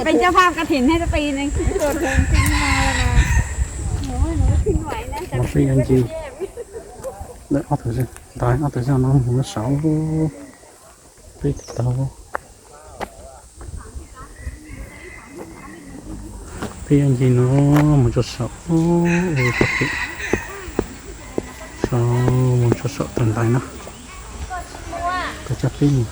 Peb cov phaj kas thim thiab peb ne. Los peb yuav ncig, ob tug, ntawd ob tug zog no mus saud, peb tsis tau. Peb yuav ncig no mus rau saum, ua tau pem, saum, mus rau saum tus ntaiv no, peb coj peb mus.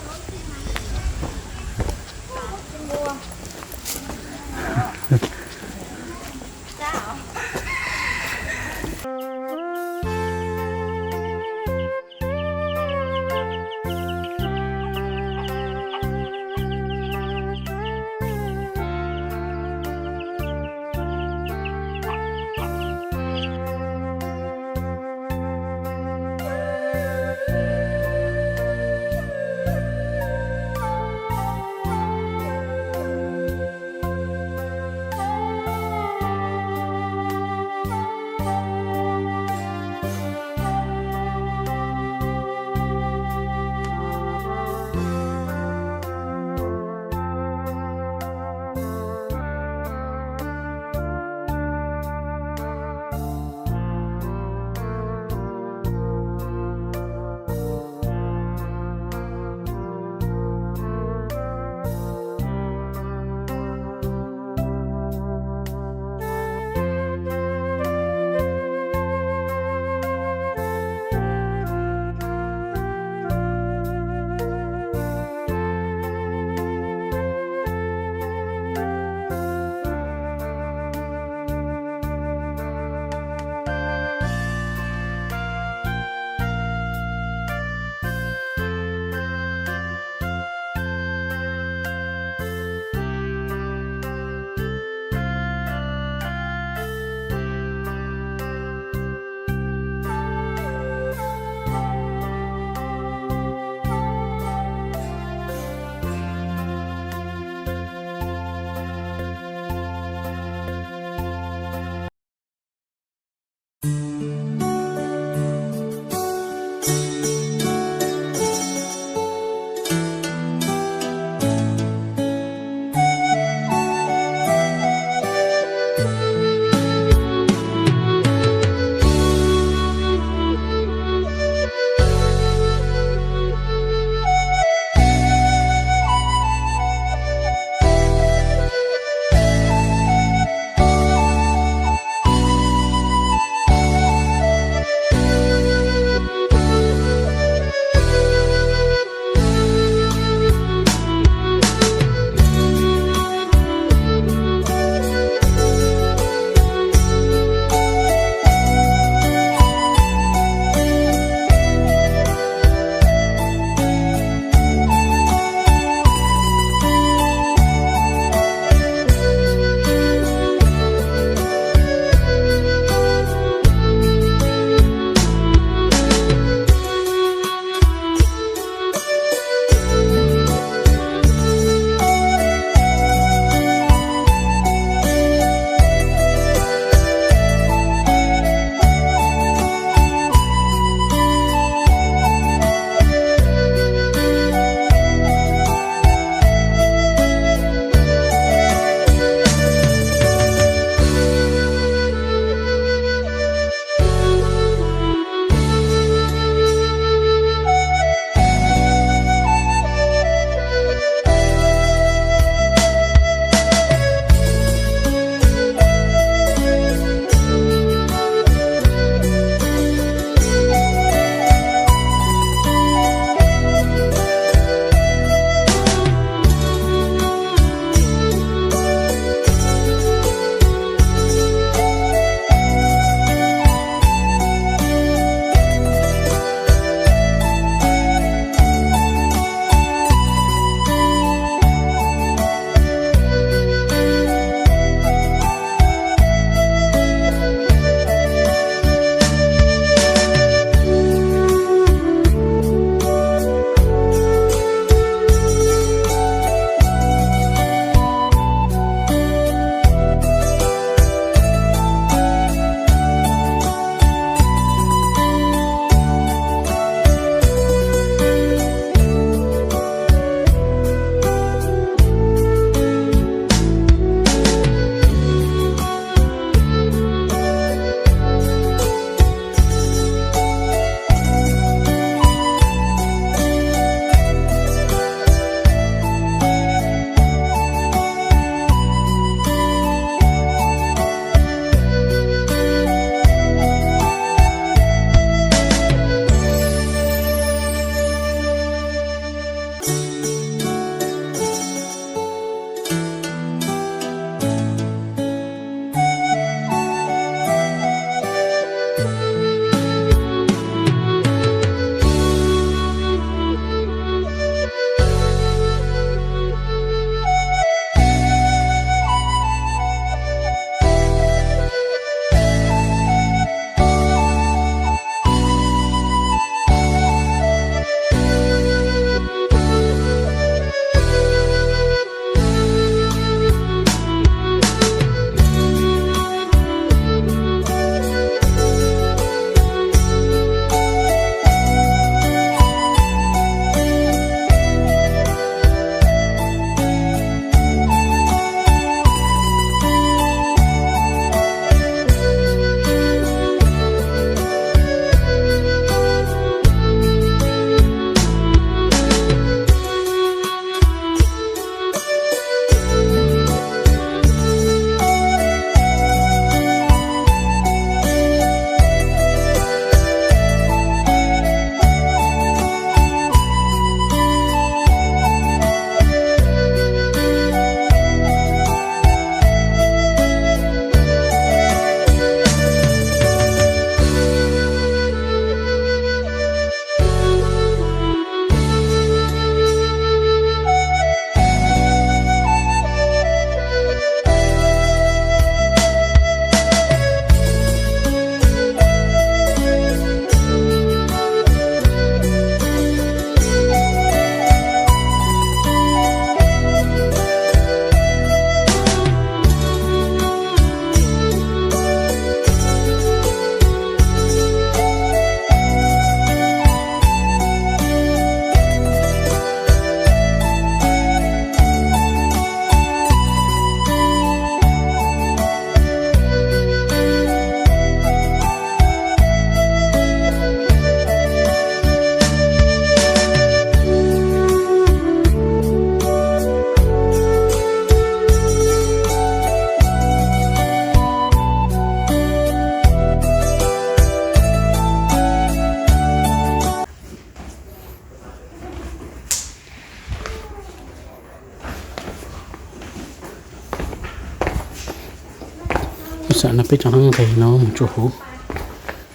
Xam no peb rov qab nqes no mus tsuas huv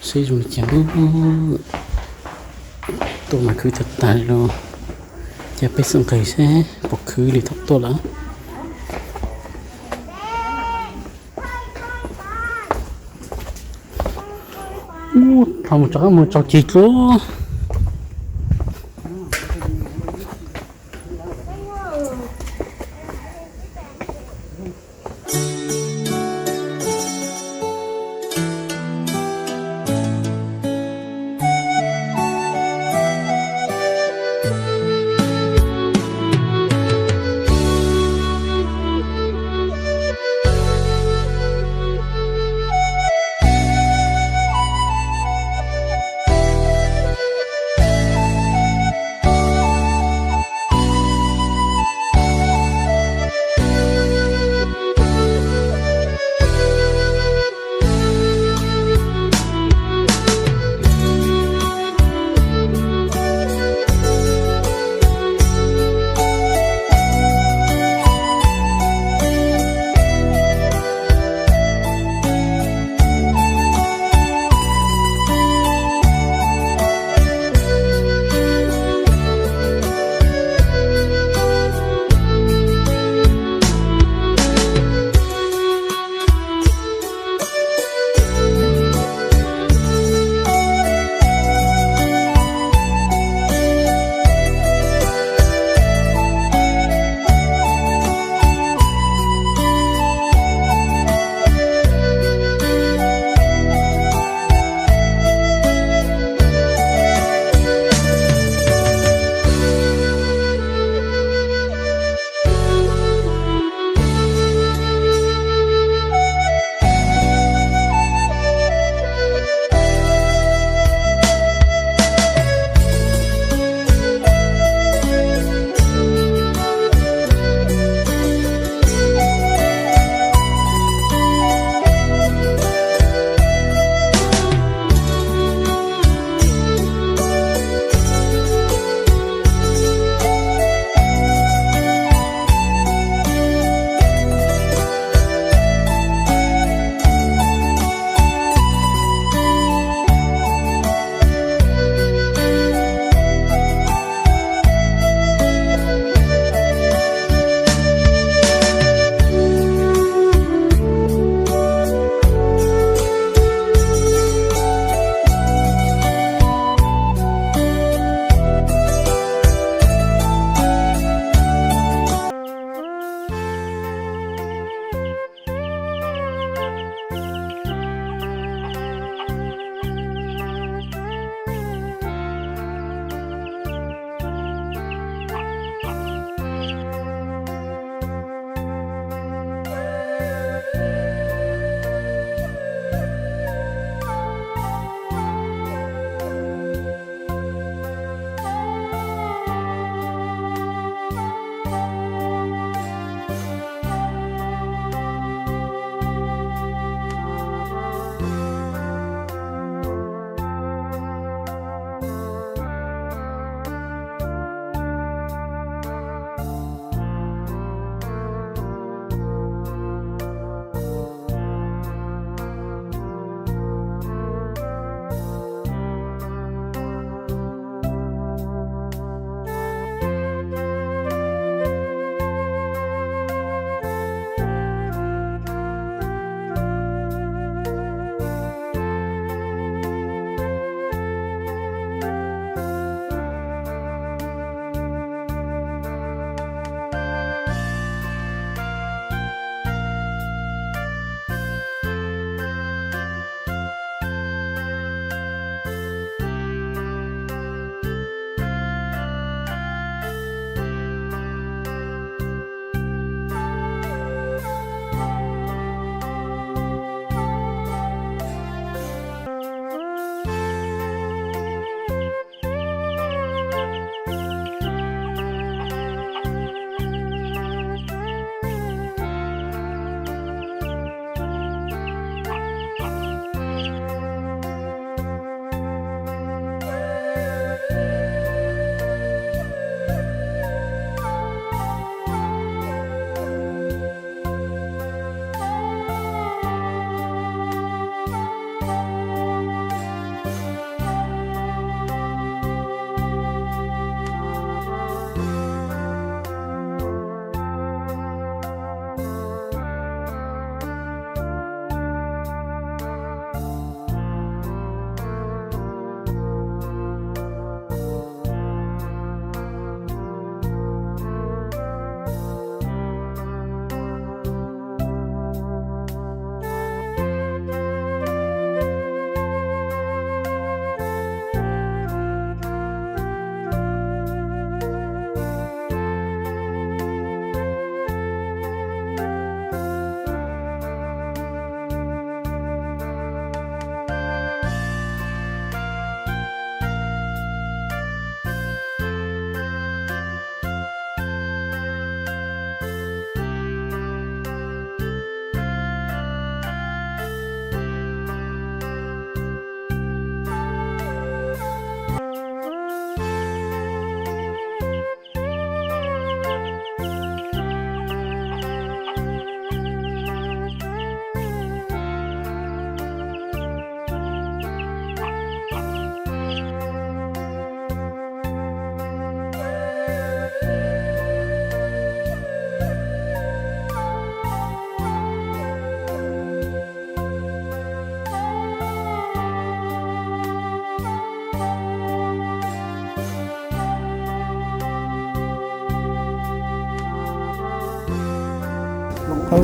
seb zoo li cas. Tuaj mas khwv tag tag li lawm. Ces peb xub nqes seb puas khwv li thaum tuaj lawm. Ub, thaum mus rov qab mus tsaus ceg dua.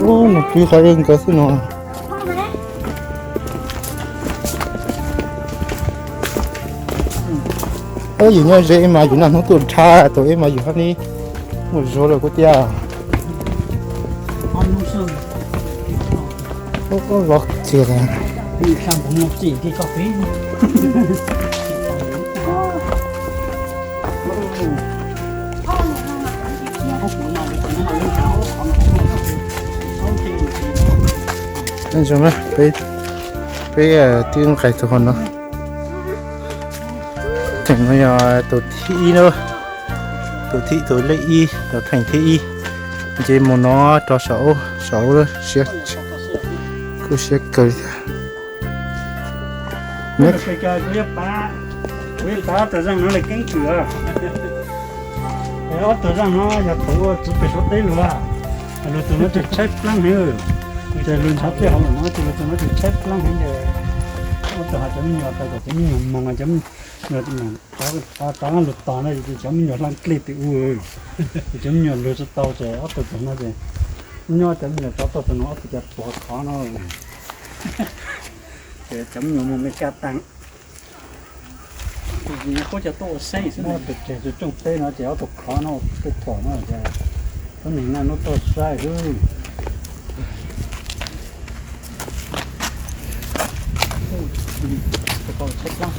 Ub, nws pw qhov zoo nkauj xwb no. Yus nyob ze mas yus naj hnub tuaj nrhav tus ib mas yus hab li muaj zog lawm kuv tiag. Los tiag. Peb, peb twb nqes txog qhov no. Theem no yog tus thib ib na, tus thib, tus lej ib, tus theem thib ib. Nce mus no rau saum, saum siab, kuj siab kawg thiab. Kuv yuav pab, kuv yuav pab ob tug zaaj no le keeb kwm. Ob tug zaaj no yog thaum ua txug pem Suav teb lug, luag tug no tseem tshaib plaab heev, ces luag ntshav tej hauv lawm no ces luag tug no tseem tshaib plaab heev ces ob tug has cov me nyuam tau kom cov me nyuam moog, cov me nyuam rov luag tos no ces cov me nyuam hla nklej tim u, ces cov me nyuam luag tsi tau ces ob tug tug no ces nyob cov me nyuam rov tau tug no ob tug cov tuav khov no. Ces cov me nyuam moog Meskas taag, qub cov tuaj ua seeb xwb, tus tseg tsooj teb no ces ob tug khov no tuaj thuam no ces cov neeg naj nub tuaj saib xwb. Tshaib plaab